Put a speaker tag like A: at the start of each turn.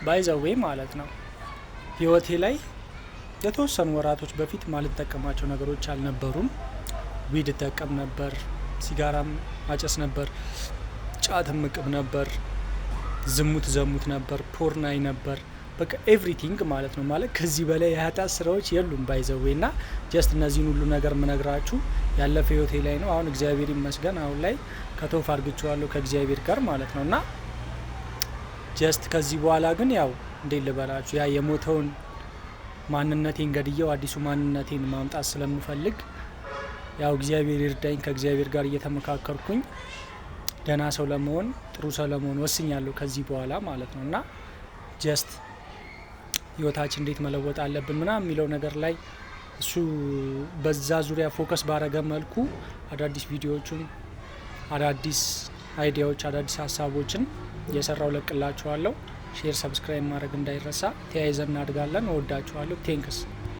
A: By the way ማለት ነው፣ ህይወቴ ላይ የተወሰኑ ወራቶች በፊት ማልጠቀማቸው ነገሮች አልነበሩም። Weed እጠቀም ነበር፣ ሲጋራም አጨስ ነበር፣ ጫትም እቅም ነበር፣ ዝሙት ዘሙት ነበር፣ porn አይ ነበር። በቃ everything ማለት ነው። ማለት ከዚህ በላይ የኃጢአት ስራዎች የሉም by the way። እና just እነዚህን ሁሉ ነገር ምነግራችሁ ያለፈ ህይወቴ ላይ ነው። አሁን እግዚአብሔር ይመስገን አሁን ላይ cut off አርግቼዋለሁ ከእግዚአብሔር ጋር ማለት ነው። እና just ከዚህ በኋላ ግን ያው እንዴት ልበላችሁ፣ ያ የሞተውን ማንነቴን ገድየው አዲሱ ማንነቴን ማምጣት ስለምፈልግ ያው እግዚአብሔር ይርዳኝ። ከእግዚአብሔር ጋር እየተመካከርኩኝ ደህና ሰው ለመሆን፣ ጥሩ ሰው ለመሆን ወስኛለሁ ከዚህ በኋላ ማለት ነው። እና just ህይወታችን እንዴት መለወጥ አለብን ምናምን የሚለው ነገር ላይ እሱ በዛ ዙሪያ focus ባረገ መልኩ አዳዲስ ቪዲዮዎችን፣ አዳዲስ idea ዎች፣ አዳዲስ ሀሳቦችን እየሰራው ለቅላችኋለሁ። Share፣ subscribe ማድረግ እንዳይረሳ። ተያይዘን እናድጋለን። እወዳችኋለሁ። Thanks.